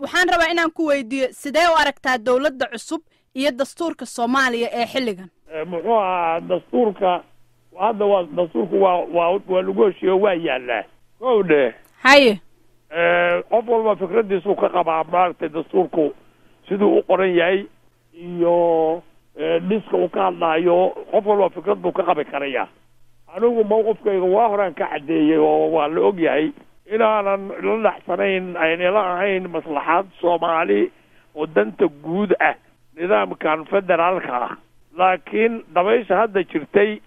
Waxaan rabaa inaan ku weydiiyo, sidee u aragtaa dowladda cusub iyo dastuurka Soomaaliya ee xilligan? Muxuu ahaa dastuurka hadda? Waa dastuurku waa lagu heshiiyo, waa yaallaa, kow dheh. Haye. Qof walba fikradiisuu ka qabaa, maaragtay, dastuurku siduu u qoran yahay iyo dhiska uu ka hadlaayo, qof walba fikrad buu ka qabi karaya. Anigu mawqifkayga waa horaan ka caddeeyey oo waa la og yahay inaanan la dhaxsanayn, aynala ahayn maslaxad Soomaali oo danta guud ah nidaamkan federaalka ah, laakiin dabaysha hadda jirtay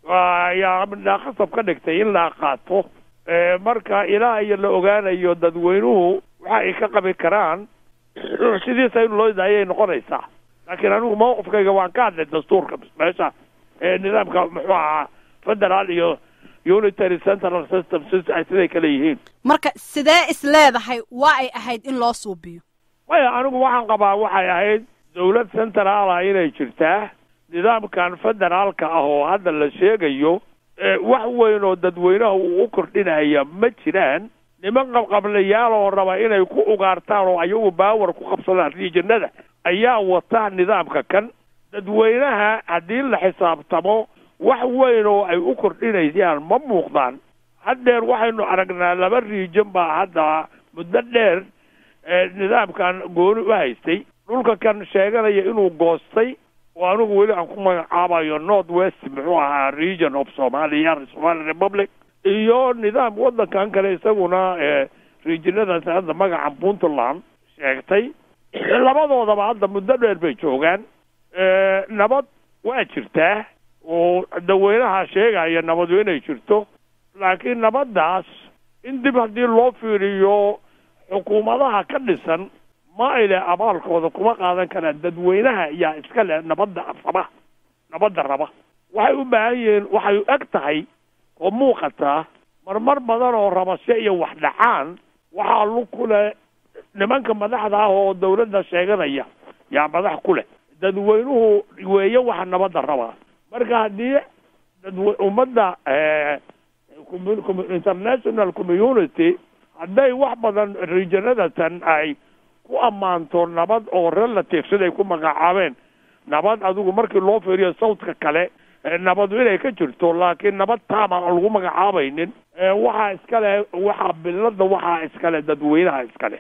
ayaa khasab ka dhigtay in la qaato. Marka ilaa iyo la ogaanayo dadweynuhu waxa ay ka qabi karaan, sidiisa in loo daayay noqonaysaa. Laakiin anigu mawqifkayga waan ka hadlay dastuurka meesha nidaamka, muxuu ahaa, federaal iyo unitary central system siday kale yihiin. Marka sidee is leedahay waa ay ahayd in loo suubiyo? Maya, anigu waxaan qabaa waxay ahayd dawlad central ah inay jirtaa. Nidaamkan federaalka ah oo hadda la sheegayo wax weyn oo dadweynaha uu u kordhinaya ma jiraan. Niman qabqablayaal oo raba inay ku ugaartaan oo ayagu power ku qabsadaan regionada ayaa wata nidaamka kan. Dadweynaha haddii la xisaabtamo, wax weyn oo ay u kordhinayaan ma muuqdaan. Haddeer waxaynu aragnaa laba region baa hadda muddo dheer nidaamkan gooni u haystay, dhulka kan sheeganaya inuu goostay, oo anigu weli aan ku magacaabayo North West, muxuu ahaa, region of Somalia, Somali Republic, iyo nidaam waddankan kale isaguna regionadaas hadda magaca Puntland sheegtay. Labadoodaba hadda muddo dheer bay joogaan. Nabad waa jirtaa oo dadweynaha sheegaya nabadu inay jirto, laakiin nabaddaas in dib haddii loo fiiriyo xukuumadaha ka dhisan ma ay leh, abaalkooda kuma qaadan karaan. Dadweynaha ayaa iska leh nabadda raba. Nabadda raba waxay u baahan yihiin, waxay eg tahay oo muuqataa marmar badan oo rabasho iyo wax dhacaan, waxaa lug ku leh nimanka madaxda ah oo dawladda sheeganaya yaa madax ku leh. Dadweynuhu weeye waxa nabadda rabaa. Marka haddii dadw ummadda international community hadday wax badan regionadatan ay ku ammaanto nabad oo relative siday ku magacaabeen nabad, adigu markii loo fiiriyo southka kale nabadu inay ka jirto, laakiin nabad taama aan lagu magacaabaynin, waxaa iskale, waxaa bilada waxaa iskale dadweynaha iskale.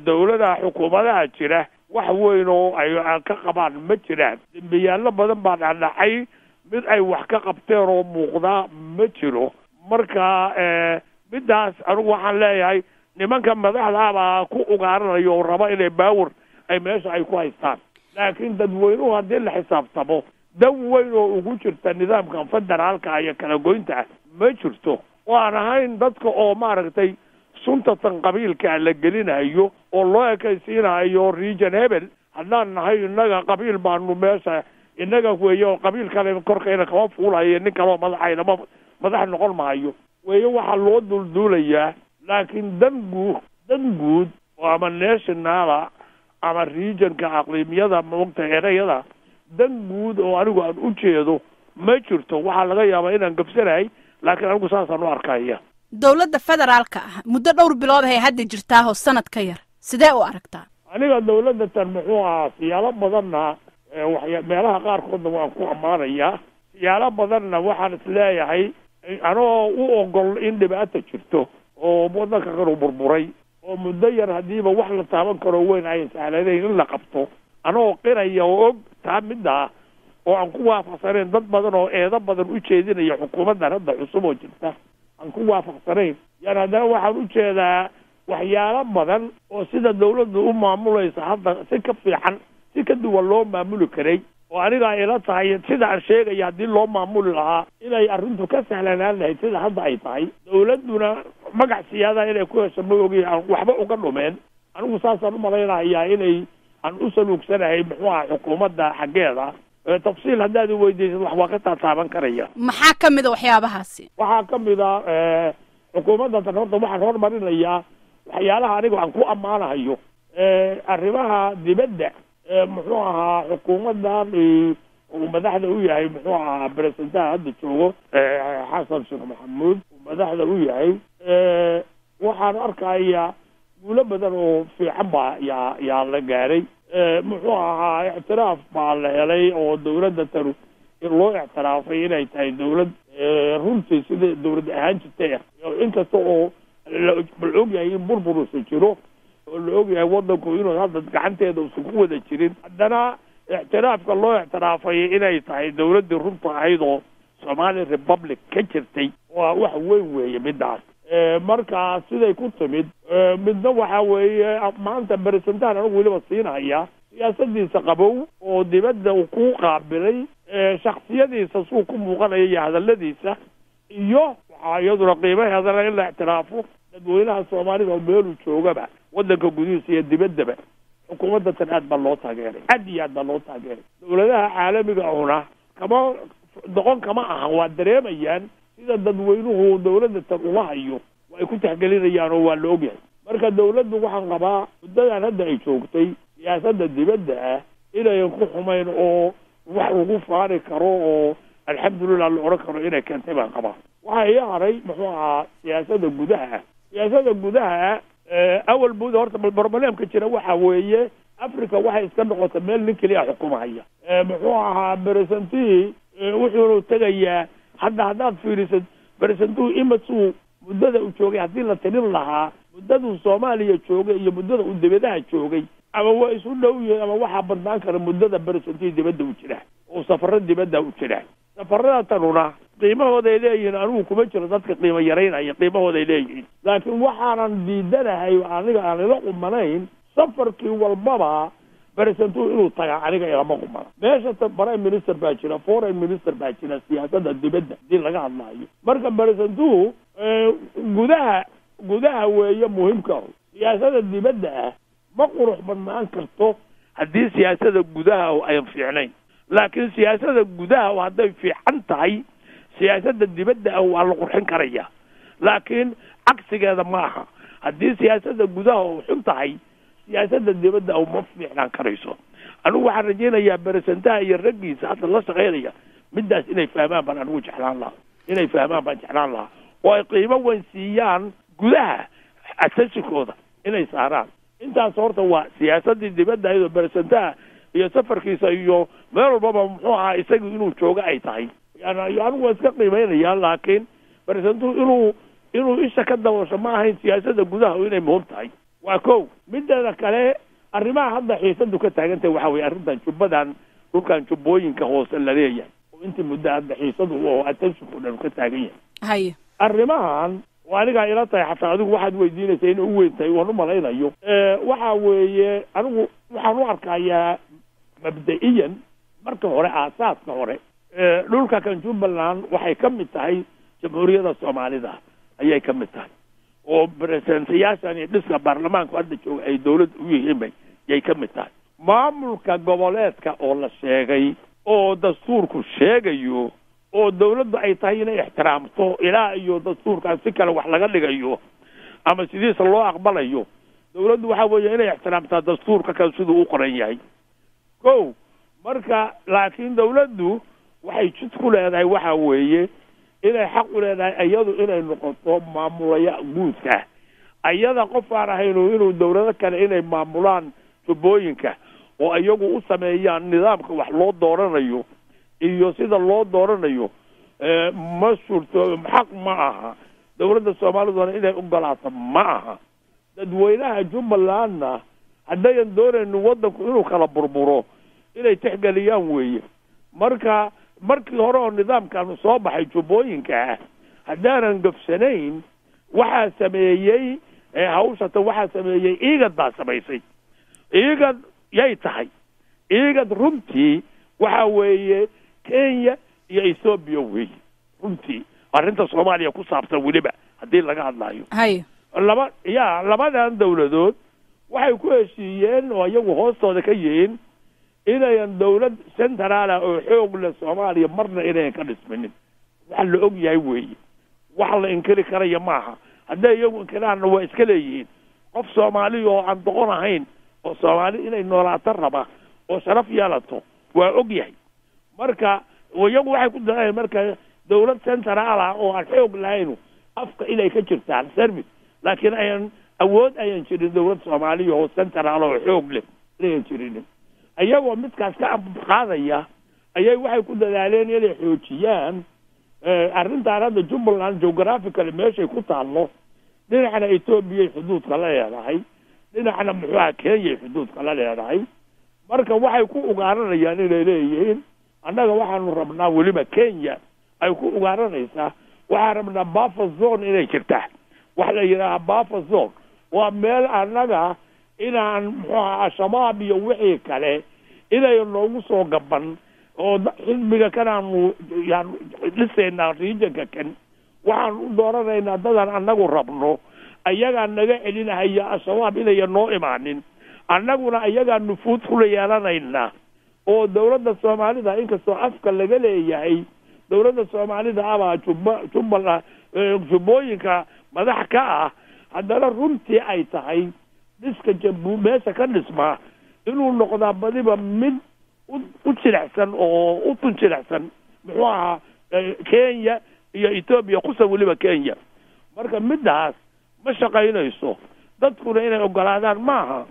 Dawladaha xukuumadaha jira wax weyn oo ay ka qabaan ma jiraan. Dembiyaalo badan baa dhacdhacay, mid ay wax ka qabteen oo muuqdaa ma jiro. Marka middaas anigu waxaan leeyahay nimanka madaxda baa ku ugaaranayo oo raba inay power ay meesha ay ku haystaan, laakiin dadweynuhu haddii la xisaabtamo, dan weyn oo ugu jirta nidaamkan federaalka iyo kala goynta ma jirto, oo aan ahayn dadka oo, maaragtay, suntatan qabiilka la gelinayo oo loo ekaysiinayo region hebel. Haddaan nahay innaga qabiil baanu meesha innaga weeye, oo qabiil kale korkayna kama fuulayo, nin kaleo madaxayna ma madax noqon maayo weeye waxaa loo duulduulayaa. Laakiin dan guud oo ama national ama regionka aqliimyada maogta erayada, dan guud oo anigu aan u jeedo ma jirto. Waxaa laga yaabaa inaan gabsanahay, laakiin anigu saasaan u arkaya. Dowladda federaalka ah muddo dhowr bilood hay hadda jirtaahoo sanad ka yar, sidee u aragtaa? Aniga dawladda tan, muxuu ahaa, siyaalo badanna waxya meelaha qaarkoodna waan ku ammaanayaa, siyaalo badanna waxaan isleeyahay anoo u ogol in dhibaata jirto oo waddanka kanu burburay oo muddo yar haddiiba wax la taaban karo weyn ay sahlanayn in la qabto, anoo qiraya oo og taa middaa oo aan ku waafaqsanayn dad badan oo eedo badan u jeedinaya xukuumaddan hadda cusub oo jirta aan ku waafaqsanayn, yani haddana waxaan u jeedaa waxyaalo badan oo sida dawladdu u maamulaysa hadda si ka fiican, si ka duwan loo maamuli karay, oo aniga ila tahay sida aan sheegaya haddii loo maamuli lahaa inay arrintu ka sahlanaan lahayd sida hadda ay tahay. Dawladduna magac siyaadaha inay ku hesho ma ogi aan waxba uga dhumeen. Anigu saasaan u malaynayaa inay aan u saluugsanahay, muxuu aha, xukuumadda xaggeeda. Tafsiil haddaad i weydiisad, wax waa ka taataaban karaya. Maxaa ka mid a waxyaabahaasi? Waxaa ka mid a xukuumadda tan horta waxaan hormarinayaa waxyaalaha aniga aan ku ammaanahayo arrimaha dibadda. Muxuu ahaa, xukuumaddan uu madaxda u yahay, muxuu ahaa, presidentaha hadda joogo Xasan Sheekh Maxamuud uu madaxda u yahay, waxaan arkayaa Guulo badan oo fiican baa yaa la gaaray. Muxuu ahaa, ictiraaf baa la helay oo dawladda tanu in loo ictiraafay inay tahay dawlad runtii sida dawlad ahaan jirtay ah, inkasta oo la ogyahay in burbur uusan jiro oo la ogyahay waddanku inuu hadda gacanteeda uusan ku wada jirin, haddana ictiraafka loo ictiraafay inay tahay dawladdii runta ahayd oo Somali Republic ka jirtay waa wax weyn weeye middaas. Marka siday ku timid midna waxa weeye, maanta beresentaan anigu weliba siinaya siyaasadiisa qabow oo dibadda uu ku qaabilay, shaksiyadiisa suu ku muuqanaya iyo hadaladiisa, iyo waxaa iyaduna qiimaheedana in la ictiraafo dadweynaha Soomaalida oo meeluu joogaba, waddanka gudihiisa iyo dibaddaba, xukuumadda tan aad baa loo taageeray, aad iyo aad baa loo taageeray. Dawladaha caalamiga ahuna kama doqon kama ahan, waa dareemayaan sida dadweynuhu dawladda tan ula hayo, waa ay ku tixgelinayaan oo waa la ogyahay. Marka dawladdu waxaan qabaa muddadan hadda ay joogtay siyaasadda dibadda ah inayan ku xumayn oo wax lagu faani karo oo alxamdulilah la odhan karo inay keentay baan qabaa. Waxaa ii haray muxuu ahaa siyaasadda gudaha. Siyaasadda gudaha awal buda horta problemka jira waxa weeye, Africa waxay iska noqotay meel nin keliya xukumahaya. Muxuu ahaa, beresentihii wuxuunu tegayaa hadda haddaad fiirisid beresentuhu imasuu muddada uu joogay, haddii la tirin lahaa muddaduu Soomaaliya joogay iyo muddada uu dibadaha joogay, ama waa isu dhow yihiin ama waxaa badnaan kara muddada beresentihii dibadda u jira oo safaro dibadda u jira. Safarada tanuna qiimahooday leeyihiin, anigu kuma jiro dadka qiimo yaraynaya, qiimahooday leeyihiin, laakiin waxaanan diidanahay aniga aan ila qumanayn safarkii walbaba beresentuhu inuu tagaa, aniga ilama qumana. Meesha prime minister baa jira, foreign minister baa jira, siyaasadda dibadda hadii laga hadlaayo. Marka beresentuhu gudaha weeye muhiimka, siyaasadda dibadda ah ma qurux badnaan karto haddii siyaasada gudaha oo ayan fiicnayn, laakiin siyaasada gudaha oo hadday fiican tahay siyaasadda dibadda ah waa la qurxin karaya, laakiin cagsigeeda ma aha. Haddii siyaasadda gudaha oo xun tahay, siyaasadda dibadda oo ma fiicnaan karayso. Anigu waxaan rajaynayaa beresentaha iyo raggiisa hadda la shaqaynaya middaas inay fahmaan baan anigu jeclaan lahaa, inay fahmaan baan jeclaan lahaa oo ay qiimo weyn siiyaan gudaha attentionkooda inay saaraan. Intaas horta waa siyaasaddii dibadda iyadoo beresentaha iyo safarkiisa iyo meel walbaba muxuu ahaa isagu inuu joogo ay tahay, yani anigu waa iska qiimeynaya, laakiin beresentuhu inuu isha ka daboosho ma ahayn siyaasadda gudaha inay muhim tahay. Waa kow. Mideeda kale, arrimaha hadda xiisadu ka taagantahay waxa weye arrintan jubbadan, dhulkan jubbooyinka hoose la leeyahay oo intii muddo hadda xiisadu oo attentionka o dhan ka taagan yahay. Arrimahan oo anigaa ila tahay, xataa adigu waxaad weydiinaysa inay u weyn tahay waan u malaynayo, waxa weeye anigu waxaan u arkayaa mabda'iyan marka hore aasaaska hore dhulka kan Jubbaland waxay ka mid tahay Jamhuuriyadda Soomaalida ayay ka mid tahay, oo beresentayaashan iyo dhiska baarlamaanku hadda jooga ay dawladda u yihiin bay yay ka mid tahay. Maamulka goboleedka oo la sheegay oo dastuurku sheegayo oo dawladdu ay tahay inay ixtiraamto ilaa iyo dastuurkaan si kale wax laga dhigayo ama sidiisa loo aqbalayo, dawladdu waxa weeye inay ixtiraamtaa dastuurka kan siduu u qoran yahay ko. Marka laakiin dawladdu waxay jid ku leedahay waxa weeye inay xaq u leedahay iyadu inay noqoto maamulaya guudka, ayada qof aan ahaynu inuu dawlado kale inay maamulaan jubbooyinka oo iyagu u sameeyaan nidaamka wax loo dooranayo iyo sida loo dooranayo ma suurto, xaq ma aha. Dawladda Soomaaliduna inay ogolaato ma aha. Dadweynaha Jubbalandna haddayan doonaynin waddanku inuu kala burburo inay tixgeliyaan weeye. Marka markii hore oo nidaamkaanu soo baxay jubbooyinka ah, haddaanan gafsanayn, waxaa sameeyey hawshata waxaa sameeyey IGAD baa samaysay. IGAD yay tahay? IGAD runtii waxa weeye Kenya iyo Ethoobia weeye runtii arrinta Soomaaliya ku saabsan, weliba haddii laga hadlaayo. Laba ya labadan dawladood waxay ku heshiiyeen oo iyagu hoostooda ka yihiin inayan dawlad centraala oo xoog leh Soomaaliya marna inayan ka dhisminin. Waxa la og yahay weeye, wax la inkiri karaya maaha. Hadday iyagu inkiraanna waa iska leeyihiin. Qof Soomaali oo aan doqon ahayn oo Soomaali inay noolaato raba oo sharaf yeelato waa og yahay. Marka iyagu waxay ku dadaayeen marka dawlad centraal ah oo aan xoog lahaynu afka inay ka jirtaan service, laakiin ayan Awood ayan jirin dowlad Soomaaliya oo central oo xoog leh inayan jirin. Iyagoo midkaas ka qaadaya ayay waxay ku dadaaleen inay xoojiyaan arrintaan hadda Jubbaland geographically meeshay ku taallo. Dhinacna Etoobiyay xuduudka la leedahay, dhinacna muxuu aha Kenyay xuduudka la leedahay. Marka waxay ku ugaaranayaan inay leeyihiin annaga waxaanu rabnaa, weliba Kenya ay ku ugaaranaysaa, waxaan rabnaa buffer zone inay jirtaa. Waxa la yidhaahaa buffer zone waa meel annaga inaan muxuu aha Al-Shabaab iyo wixii kale inay noogu soo gaban, oo xisbiga kanaanu yaan dhisaynaa regionka kan, waxaan u dooranaynaa dadaan annagu rabno, ayagaa naga celinahaya Al-Shabaab inaya noo imaanin, annaguna ayagaa nufuud kula yeelanaynaa. Oo dowladda Soomaalida, inkastoo afka laga leeyahay dowladda Soomaalida abaa Jubba Jubbaland Jubbooyinka madax ka ah, haddana runtii ay tahay dhiska Jabu meesha ka dhismaa inuu noqdaa badiba mid u jilicsan oo u tun jilicsan muxuu ahaa Kenya iyo Etoobiya, kusa weliba Kenya. Marka middaas ma shaqaynayso, dadkuna inay ogolaadaan maaha,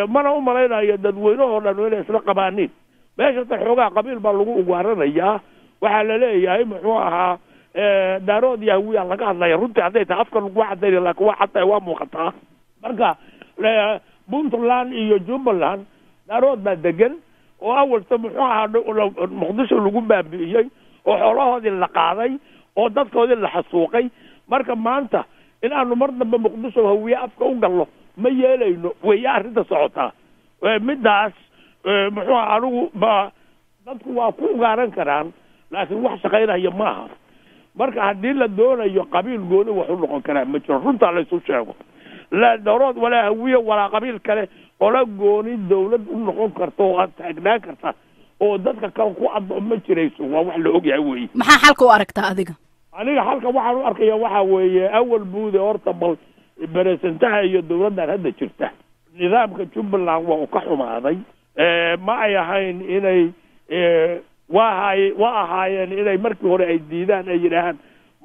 mana u malaynayo dadweynahoo dhan inay isla qabaaniin. Meesha tan xoogaa qabiil baa lagu ugaaranayaa. Waxaa la leeyahay muxuu ahaa Daarood iyo Hawiyaa laga hadlaya. Runtii hadday tahay afka lagu cadaynaya, laakiin waa cadtahay, waa muuqataa. Marka Puntland iyo Jubbaland Daarood baa degan oo awalta muxuu ahaa Muqdisho lagu baabi'iyey oo xoolahoodii la qaaday oo dadkoodii la xasuuqay. Marka maanta in aanu mar dambe Muqdisho Hawiye afka u gallo ma yeelayno weeye arrinta socotaa. Middaas muxuu aha anigu ma dadku waa ku ugaaran karaan, laakiin wax shaqaynaya maaha. Marka haddii la doonayo qabiil gooni wax u noqon karaa ma jiro, runtaa laysu sheego. Laa Darood walaa Hawiye walaa qabiil kale qola gooni dawlad u noqon karta oo aad taagnaan karta oo dadka kale ku addo ma jirayso, waa wax la ogyahay weeye. Maxaa xalka u aragtaa adiga? Aniga xalka waxaan u arkaya waxaa weeye, awal buude horta bal beresentaha iyo dowladdan hadda jirta nidaamka Jubbaland waa uu ka xumaaday. Ma ay ahayn inay waa waa ahaayeen inay markii hore ay diidaan, ay yidhaahaan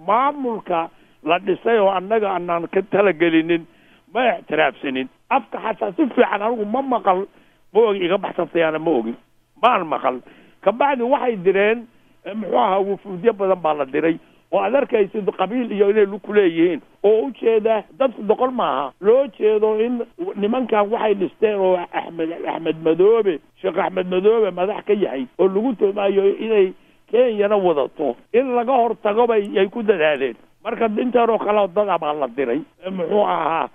maamulka la dhisay oo annaga anaan ka talagelinin ma ictiraafsanin. Afka xataa si fiican anigu ma maqal, ma ogi, iga baxsantayaana ma ogin, maan maqal. Kabacdi waxay direen muxuu ahaa wufuudyo badan baa la diray oo aad arkaysid qabiil iyo inay lug ku leeyihiin oo ujeeda dadku doqon maaha, loo jeedo in nimankan waxay dhisteen oo Axmed Madoobe, Sheekh Axmed Madoobe madax ka yahay oo lagu tuhmaayo inay Kenyana wadato, in laga hortago bay ay ku dadaaleen. Marka intaanoo kale dada baa la diray muxuu ahaa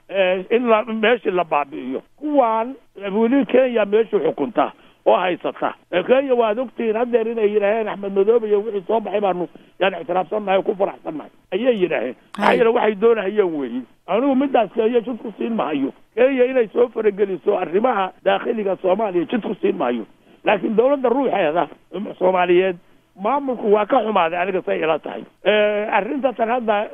in la meeshii la baabi'iyo. Kuwaan weli Kenya meeshii xukunta oo haysata Kenya, waad ogtihiin haddeer inay yidhaaheen Axmed Madoobe iyo wixii soo baxay baanu yaan ictiraafsannahay oo ku faraxsannahay ayay yidhaaheen. Maxaa yeele waxay doonahayeen weeye. Anigu middaas Kenya jid ku siin mahayo, Kenya inay soo farageliso arrimaha daakhiliga Soomaaliya jid ku siin mahayo. Laakiin dowladda ruuxeeda Soomaaliyeed maamulku waa ka xumaaday aniga say ila tahay. Arrinta tan hadda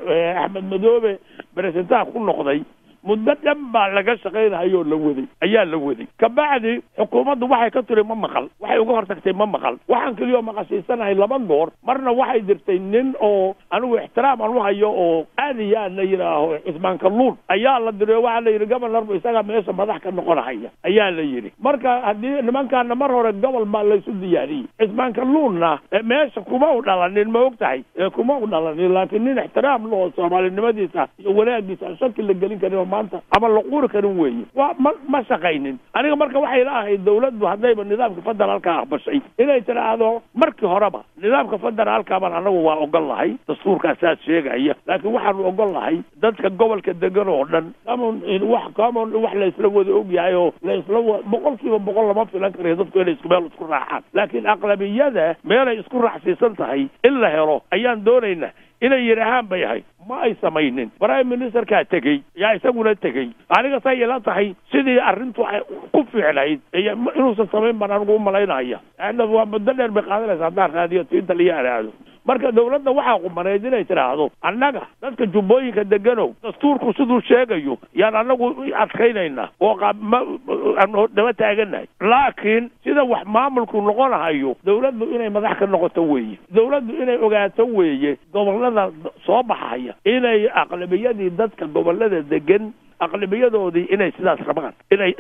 Axmed Madoobe beresentaha ku noqday muddo dhan baa laga shaqaynahayoo la waday ayaa la waday. Kabacdi xukuumaddu waxay ka tiri ma maqal, waxay uga hortagtay ma maqal. Waxaan keliyoo maqashiisanahay laba goor, marna waxay dirtay nin oo anigu ixtiraam aan u hayo oo aad iyo aad la yidhaaho Cusmaan Kalluun ayaa la diray. Waxaa la yidhi governorbu isagaa meesha madax ka noqonahaya ayaa la yidhi. Marka haddii nimankaana mar hore gobol baa laysu diyaariyey, Cusmaan Kalluunna meesha kuma u dhalanin, ma og tahay, kuma u dhalanin, laakiin nin ixtiraam lahoo soomaalinimadiisa iyo wanaagiisa aan shaki la gelin karin oo maanta ama la quuri karin weeye. Waa ma shaqaynin. Aniga marka waxay la ahayd dawladdu haddayba nidaamka federaalka aqbashay inay tidhaahdo markii horeba nidaamka federaalka baan anagu waa ogol lahay, dastuurkaasaas sheegaya, laakiin waxaanu ogol lahay dadka gobolka degan oo dhan common wax common wax la isla wada ogyahay oo la isla 100% lama filan karayo dadku inay isku meel isku raacaan, laakiin aqlabiyada meelay isku raacsiisan tahay in la helo ayaan doonaynaa inay yidhaahaan bay ahayd. Ma ay samaynin. Prime ministerkaa tegey, yaa isaguna tegey. Aniga say ila tahay sidii arrintu ay ku fiicnayd inuusan samayn baan anigu u malaynaya. Waa muddo dheer bay qaadanaysa haddaan raadiyo tiinta liyo araado. Marka dawladda waxaa qumanayd inay tidhaahdo annaga dadka Jubbooyinka deganow dastuurku siduu sheegayo yaan annagu adkaynaynaa oo aanu daba taagannahay, laakiin sida wax maamulku noqonahayo dawladdu inay madax ka noqoto weeye, dawladdu inay ogaato weeye gobollada soo baxaya inay aqlabiyadii dadka gobollada degan Aqlibiyadoodii inay sidaas rabaan, inay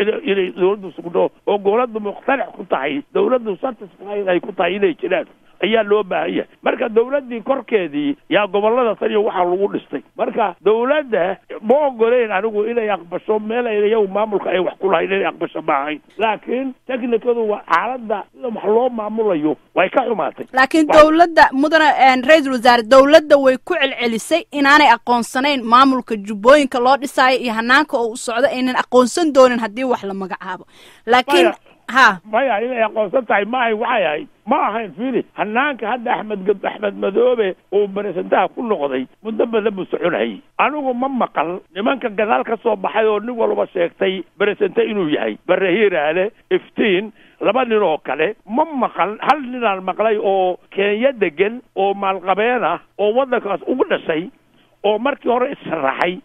dowladdu sugno oo goboladu muqtanac ku tahay, dowladdu satisfied ay ku tahay inay jiraan ayaa loo baahan yahay. Marka dowladdii korkeedii yaa gobolada tan iyo waxaa lagu dhistay. Marka dowladda ma ogoleyn anigu inay aqbasho meel ay iyagu maamulka ay wax ku lahayn, inay aqbasho ma ahayn, laakiin technicadu waa xaaladda sida wax loo maamulayo way ka xumaatay. Laakiin dowladda, mudane ra-iisul wasaare, dowladda way ku celcelisay inaanay aqoonsanayn maamulka Jubbooyinka loo dhisaayo iyo hanaanka oo u socdo, aynan aqoonsan doonin haddii wax la magacaabo, laakiin ha Maya, inay aqoonsan tahay ma ahayn, waxay ahayd ma ahayn. Fiiri hanaanka hadda Axmed Madoobe uu baresantaha ku noqday, muddo badan buu soconayay. Anigu ma maqal nimanka gadaal ka soo baxay oo nin walba sheegtay beresente inuu yahay, Bare Hiiraale, Iftiin, laba nin oo kale ma maqal. Hal ninaan maqlay oo Kenya degan oo maalqabeen ah oo waddankaas ugu dhashay oo markii hore issharaxay,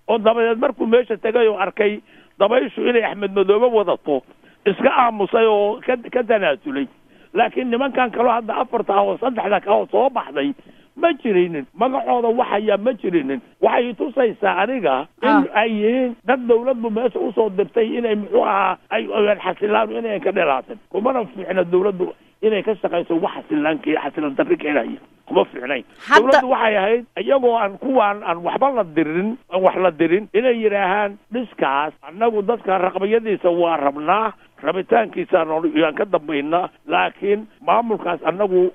oo dabadeed markuu meesha tegay oo arkay dabayshu inay Axmed Madoobe wadato iska aamusay oo ka tanaasulay. Laakiin nimankan kaloo hadda afarta ah oo saddexda ka oo soo baxday ma jirinin magacooda, waxayaa ma jirinin. Waxay tusaysaa aniga in ay yihiin dad dawladdu meesha usoo dirtay inay muxuu ahaa ay xasilaan, inayan ka dhelaatin. Kumana fiicna dawladdu inay ka shaqayso wax xasilaan xasilan darri keenaya, kuma fiicnayn. Dawladdu waxay ahayd iyagoo aan kuwaan aan waxba la dirin, aan wax la dirin, inay yidhaahaan dhiskaas annagu dadka raqbiyadiisa waa rabnaa, rabitaankiisaan yaan ka dambaynaa, laakiin maamulkaas annagu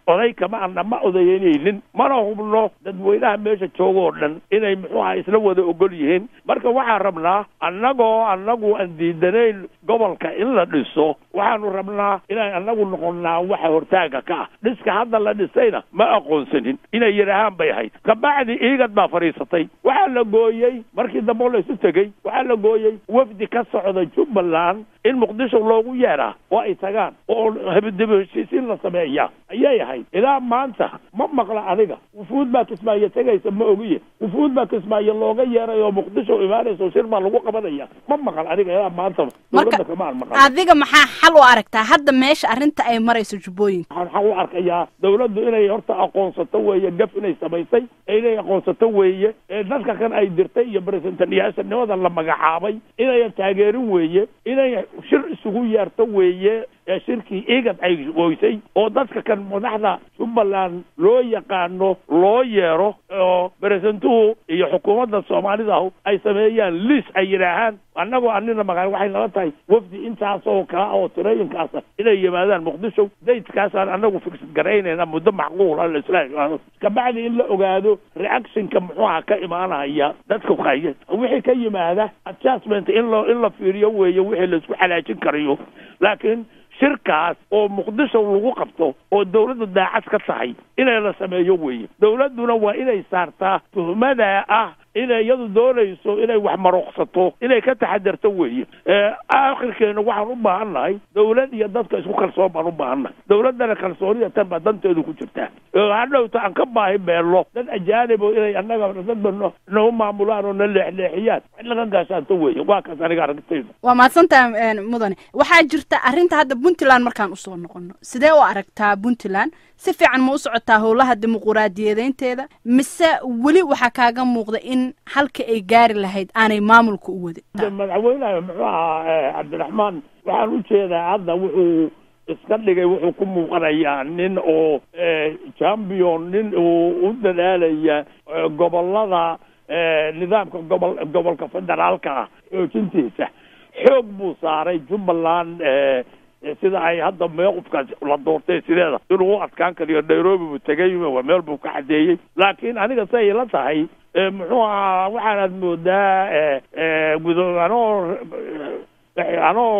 oday kama ana ma odayeynaynin, mana hubno dadweynaha meesha jooga oo dhan inay muxuu aha isla wada ogol yihiin. Marka waxaan rabnaa annagoo annagu aan diidanayn gobolka in la dhiso, waxaanu rabnaa inaan annagu noqonnaa waxa hortaaga ka ah dhiska hadda la dhisayna ma aqoonsanin, inay yidhaahaan bay ahayd. Kabacdi IGAD baa fadhiisatay, waxaa la gooyey markii dambe oo la isu tegey, waxaa la gooyey wafdi ka socda Jubbaland in Muqdisho loogu yeeraa oo ay tagaan oo dib heshiisiin la sameeya ayay ahayd. Ilaa maanta ma maqla aniga wufuud baa Kismaayo tegaysa, ma ogiye wufuud baa Kismaayo looga yeeray oo Muqdisho imaanaysa oo shir baa lagu qabanaya, ma maqal aniga ilaa maanta dowladda kama aan maqal. Adiga maxaa xal u aragtaa hadda meesha arrinta ay marayso Jubbooyinka? Waxaan xal u arkayaa dowladdu inay horta aqoonsato weeye gaf inay samaysay, inay aqoonsato weeye dadka kan ay dirtay iyo baresentanyaashanimada la magacaabay inayan taageerin weeye, inay shir isugu yeerto weeye ee shirkii IGAD ay goysay oo dadka kan madaxda Jubbaland loo yaqaano loo yeero oo beresentuhu iyo xukuumadda Soomaalidahu ay sameeyaan liis, ay yidhaahaan annagoo anina magaa waxay nala tahay wafdi intaasoo kala oo tirooyinkaasa inay yimaadaan Muqdisho, daydkaasaan annagu fixed garaynayna muddo macquula la isla imaado. Kabacdi in la ogaado reactionka muxuuha ka imaanaya dadka haya, wixii ka yimaada adjustment in la fiiriyo weeye, wixii la isku xalaajin karayo. Laakiin shirkaas oo Muqdisho lagu qabto oo dowladdu daacad ka tahay inay la sameeyo weeye. Dowladduna waa inay saartaa tuhmada ah inay iyadu doonayso inay wax maroqsato, inay ka taxadarto weeye. Aakhirkeena waxaan u baahannahay dowlad iyo dadka isku kalsoon baan u baahannahay. Dowladdana kalsoonida tan baa danteedu ku jirtaa. Hadhowta aan ka baahi beello dad ajaanib oo inay annaga dadba noo maamulaan oo na leexleexiyaan, in laga gaashaanto weeye. Waa kaas aniga aragtaydu. Waa mahadsantahay mudane. Waxaa jirta arrinta hadda Puntland markaan usoo noqono, sidee u aragtaa Puntland? Si fiican ma u socotaa howlaha dimuquraadiyadeynteeda, mise weli waxaa kaaga muuqda in halka ay gaari lahayd aanay maamulka u wadin? Madaxweynaha muxuu ahaa Cabdiraxmaan, waxaan u jeedaa hadda wuxuu iska dhigay, wuxuu ku muuqanayaa nin oo champion, nin uu u dadaalaya gobolada nidaamka gobolka federaalka ah xoojintiisa. Xoog buu saaray Jubbaland sida ay hadda mowqifkaas la doortay sideeda inuu u adkaan kariyo. Nairobi buu tegay, waa meel buu ka cadeeyey. Laakiin aniga siay ila tahay muxuu ahaa waxaanaad moodaa gudo anoo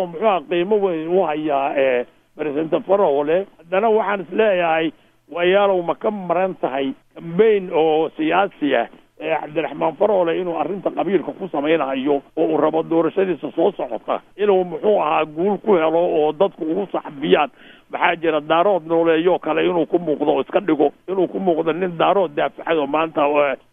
muxuu aha qiimo weyn u hayaa President Farole, haddana waxaan isleeyahay wayaalow ma ka maran tahay cambaign oo siyaasi ah Cabdiraxmaan Faroole inuu arrinta qabiilka ku samaynayo oo uu rabo doorashadiisa soo socota inuu muxuu ahaa guul ku helo oo dadku ugu saxbiyaan. Maxaa jira Daarood nooleeyo kale inuu ku muuqdo oo iska dhigo inuu ku muuqdo nin Daarood daafacay oo maanta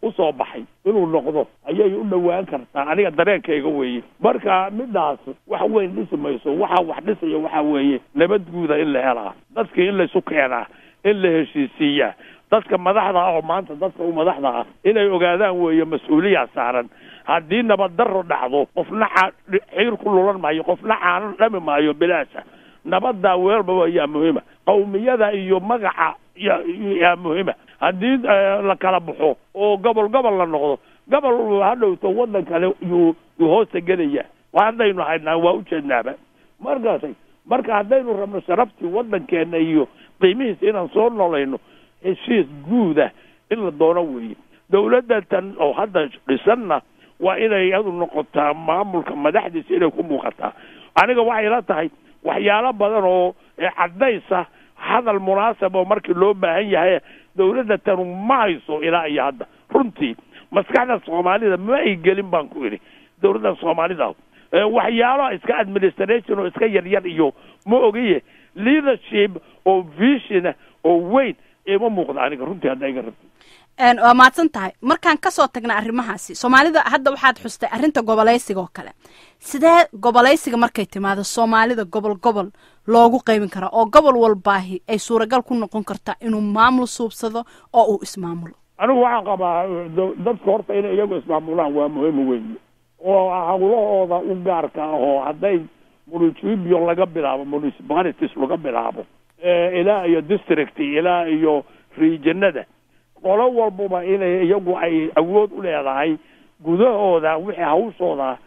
usoo baxay inuu noqdo ayay u dhowaan kartaa, aniga dareenkayga weeye. Marka midaas wax weyn dhisi mayso. Waxa wax dhisaya waxaa weeye nabad guuda in la helaa, dadkii in laysu keenaa, in la heshiisiiyaa dadka madaxda ah oo maanta dadka u madaxda ah inay ogaadaan weeye mas-uuliyaa saaran. Haddii nabad darro dhacdo, qofna xiir ku lulan maayo, qofna caano dhami maayo bilaasha. Nabaddaa weelba ayaa muhiima, qawmiyada iyo magaca yaa muhiima. Haddii la kala baxo oo gobol gobol la noqdo, gobol hadhowto waddan kale yuu hoosta gelaya. Haddaynu haynaa waa ujeednaaba markaasay. Marka haddaynu rabno sharaftii waddankeena iyo qiimihiisa inaan soo nolayno, heshiis guuda in la doono weeye. Dawladda tan oo hadda dhisanna waa inay iyadu noqotaa maamulka madaxdiisa inay ku muuqataa. Aniga waxay la tahay waxyaalo badan oo caddaysa hadal munaasab oo markii loo baahan yahay dawladda tanu ma hayso ilaa iyo hadda. Runtii maskaxda Soomaalida ma ay gelin baan ku idhi dawladda Soomaalida waxyaalo iska administration oo iska yaryar iyo ma ogiye, leadership oo vision oo weyn ima muuqda aniga runtii hadda iga rabto. Waa mahadsan tahay. Markaan kasoo tagna arrimahaasi Soomaalida, hadda waxaad xustay arrinta gobolaysiga oo kale. Sidee gobolaysiga markay timaado Soomaalida gobol gobol loogu qaybin karaa oo gobol walbaahi ay suuragal ku noqon kartaa inuu maamul suubsado oo uu ismaamulo? Anigu waxaan qabaa dadka horta inay iyagu ismaamulaan waa muhiim weeye, oo hawlahooda u gaarka ah oo hadday municipio laga bilaabo, municipalities laga bilaabo ilaa iyo district ilaa iyo regionada, qolo walbaba inay iyagu ay awood u leedahay gudahooda wixii hawshooda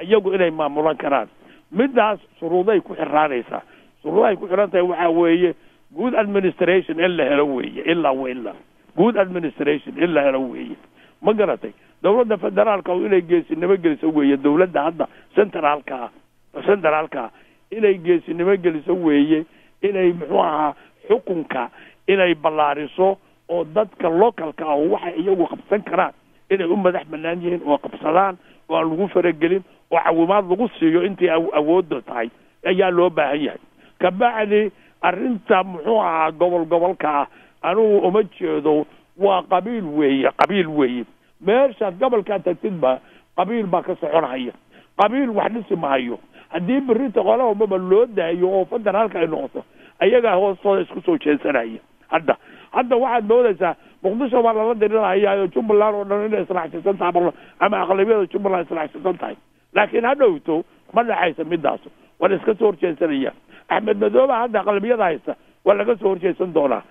iyagu inay maamulan karaan. Midaas shuruuday ku xiraanaysaa. Shuruudahay ku xiran tahay waxaa weeye good administration in la helo weeye, ilaa wa ilaa good administration in la helo weeye. Ma garatay? Dawladda federaalka oo inay geesinimo geliso weeye, dawladda hadda centraalka ah inay geesinimo geliso weeye, inay muxuu ahaa xukunka inay ballaariso oo dadka localka ah waxay iyagu qabsan karaan inay u madax banaan yihiin oo qabsadaan oo aan lagu faragelin oo cawimaad lagu siiyo intii awoodda tahay ayaa loo baahan yahay. Kabacdi arrinta muxuu ahaa gobol gobolka ah anigu uma jeedo, waa qabiil weeye, qabiil weeye. Meeshaad gobolkaa tagtidba qabiil baa ka soconhaya, qabiil wax dhisi mahayo. Haddii berrita qola walbaba loo daayo oo federaalka ay noqoto, ayagaa hoostooda isku soo jeesanaya. Hadda waxaad moodaysaa Muqdisho baa lala dirinhayaa Jubbaland oo dhan inay israacsiisan tahay ama aqlabiyada Jubbaland israacsiisan tahay, laakiin ha dhowto ma dhexaysa midaas, waa la iska soo horjeesanaya. Axmed Madooba hadda aqlabiyada haysta waa laga soo horjeesan doonaa,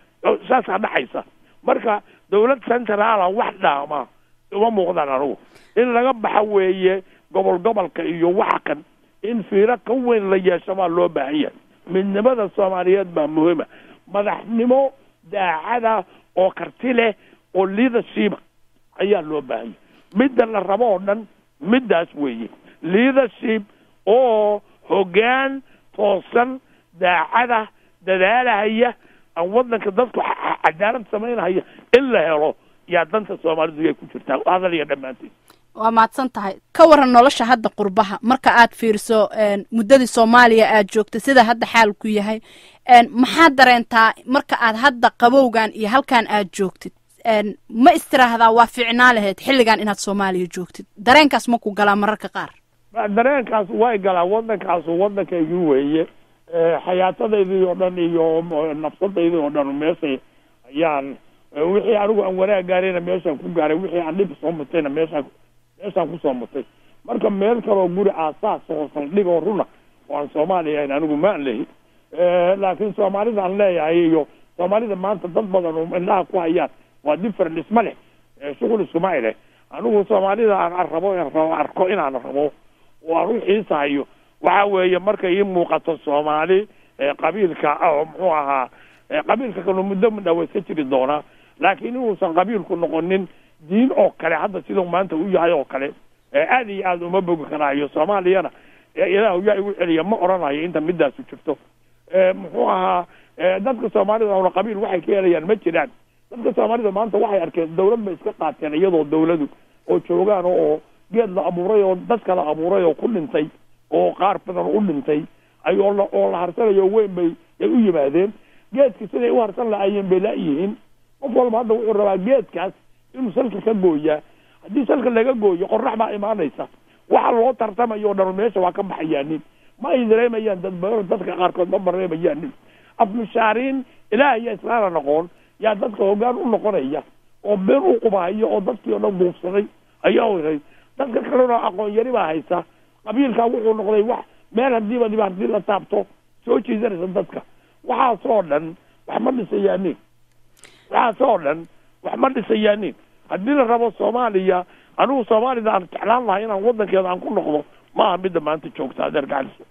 saasaa dhexaysa. Marka dawlad centraala wax dhaama uma muuqdaan anigu. In laga baxo weeye gobol gobolka iyo waxa kan, in fiiro ka weyn la yeesho baa loo baahan yahay. Midnimada Soomaaliyeed baa muhiima, madaxnimo daacada oo karti leh oo leadership ayaa loo baahan yahay. Midda la rabo oo dhan middaas weeye, leadership oo hoggaan toosan, daacada, dadaalahaya, aan waddanka dadku cadaalad samaynahaya in la helo yaa danta Soomaalidu yay ku jirtaa. Hadal iyo dhammaanteed Waa mahadsan tahay. Ka waran nolosha hadda qurbaha marka aad fiiriso muddadii Soomaaliya aad joogtay sida hadda xaalku yahay, maxaad dareentaa marka aad hadda qabowgan iyo halkan aad joogtid? Ma istiraahdaa waa fiicnaa lahayd xilligan inaad Soomaaliya joogtid? Dareenkaas ma ku galaa mararka qaar? Dareenkaas way galaa. Waddankaasu waddankaygii weeye, xayaatadaydii oo dhan iyo nafsadaydii oo dhan meeshay ayaan wixii anigu aan wanaag gaarayna meeshaan ku gaaray, wixii aan dhib soo mutayna meeshaan kusoo mutay. Marka meel kaloo guri aasaas oo saldhig oo runa oo aan Soomaaliya ahayn anigu ma aan lehi, laakiin Soomaalida aan leeyahay iyo Soomaalida maanta dad badan oo indhaha ku hayaan waa different, isma leh, shughul iskuma leh. Anigu Soomaalida aan rabo arko inaan rabo oo aan u xiisahayo waxa weeye markay ii muuqato Soomaali qabiilka oo muxuu ahaa qabiilka kanu muddo mudhaa waa iska jiri doonaa, laakiin inuusan qabiilku noqonin diin oo kale hadda siduu maanta u yahay oo kale aad iyo aad uma bogi karaayo. Soomaaliyana Ilaahu yaa igu celiya ma oranayo inta midaasu jirto. Muxuu ahaa dadka Soomaalida una qabiil waxay ka helayaan ma jiraan. Dadka Soomaalida maanta waxay arkeen dawlad bay iska qaateen iyadoo dawladu oo joogaan oo geed la abuuray oo dadka la abuuray oo ku dhintay oo qaar badan u dhintay ayoo oo la harsanayo weyn bay ay u yimaadeen. Geedki siday u harsan lahaayeen bay laayihiin. Qof walba hadda wuxuu rabaa geedkaas inuu salka ka gooyaa. Haddii salka laga gooyo qorrax baa imaanaysa, waxa loo tartamayo o dhan meesha waa ka baxayaanin. Ma ay dareemayaan dad badan, dadka qaarkood ma dareemayaanin. Afmishaariin ilaah iyo islaana noqon yaa dadka hoggaan u noqonaya oo been u qubahaya oo dadkii oo dhan duufsaday ayaa oray. Dadka kalena aqoon yari baa haysa. Qabiilkaa wuxuu noqday wax meel hadiiba dhiba hadii la taabto soo jiidanaysa dadka. Waxaasoo dhan wax ma dhisayaanin, waxaasoo dhan wax ma dhisayaanin. Haddii la rabo Soomaaliya, anigu Soomaalida aan jeclaan lahay inaan wadankeeda aan ku noqdo maaha midda maanta joogta, adeer gacaliso.